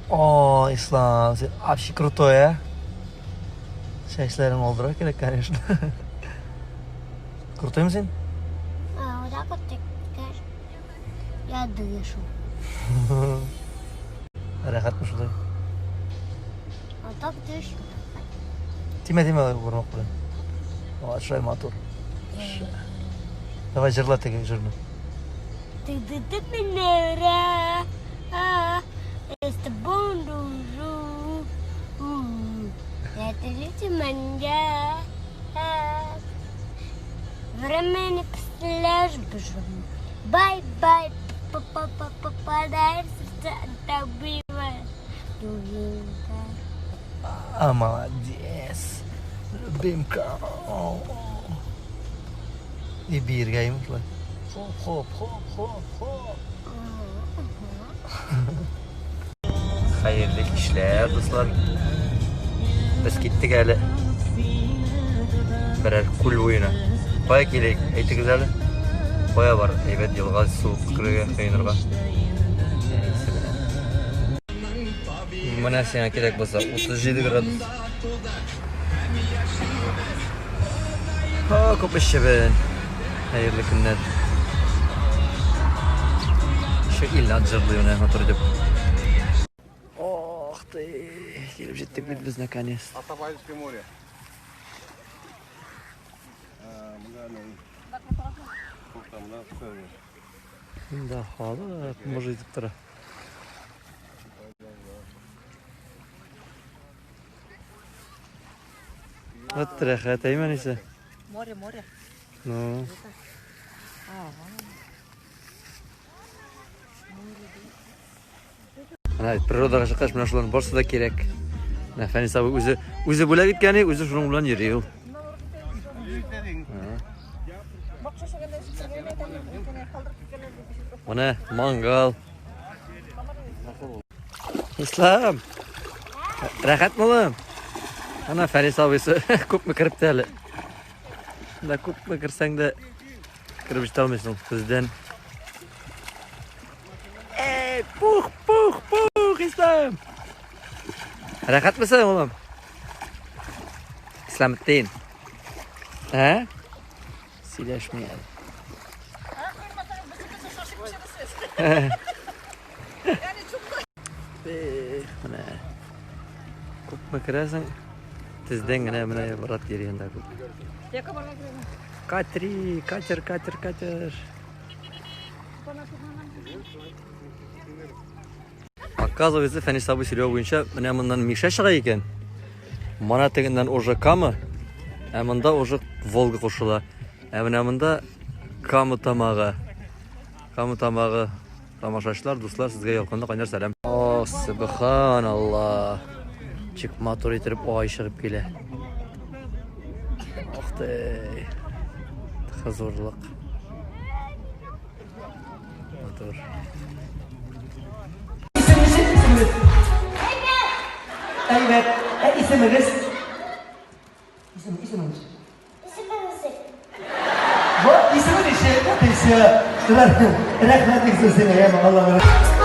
О, Ислам, син вообще крутой, а? Чәчләрең алдыра кирәк, конечно. Крутоймы син? А, вот так вот ты скажешь. Я дышу. Рәхәтме шулай? А так дышу. Тимә, тимә бармак белән. О, шулай матур. Давай җырла теге җырны. Ты ты ты меня, а, я с тобой дружу. Это же меня. Время не представляешь, бежу. Бай-бай, попадаешь в сердце, добиваешь. Любимка. А, молодец. Любимка. И биергә им шулай. Хоп, хоп, хоп, хоп, хоп. Хәерле кичләр, дуслар. Без киттек әле. Берәр күл буена. Кая килик, әйтегез әле. Кая бар әйбәт елга су керергә, коенырга. Әнисе белән. Менә сиңа кирәк булса 37 градус. О, күп эшчебен. Хәерле көннәр. Еще Илнат җырлый менә матур итеп. Ох ты, килеп җиттек бит без наконец. Атабайское море. Да, халык мыж итеп тора. Вот рәхәт, әйме әнисе? Море, море. Ну. Менә природага чыккач, менә шуларның барысы да кирәк. Менә Фәнис абый үзе үзе бүләк иткәне, үзе шуның белән йөри ул. Менә мангал. Ислам. Рәхәт улым. Ана Фәнис абыйсы күпме кереп тә әле. Да күпме керсәң дә кереп җитә алмыйсың бездән. Эй, пух, пух, пух, Ислам. Рәхәтмесең, улым? Исламетдин. Ә? Сөйләшми әле. Эх, менә. Күпме керәсең? Тездән генә менә брат йөри анда күп. Катри, катер, катер, катер. Оказывается, Фәнис абый сөйләве буенча, менә моннан Мишә чыга икән. Мана тегеннән уже Кама, ә монда уже Волга кушыла. Ә менә монда Кама тамагы. Кама тамагы. Тамашачылар, дуслар, сезгә ялкынлы кайнар сәлам. О, субханалла. Чик матур итеп ай чыгып килә. Ох ты. Хозурлык. Матур. Исемегез? Әйбәт. Ә исемегез? Исем, исемегез. Исемегез. Бу исеме ничек? Тише. Рәхмәт, Аллаһ.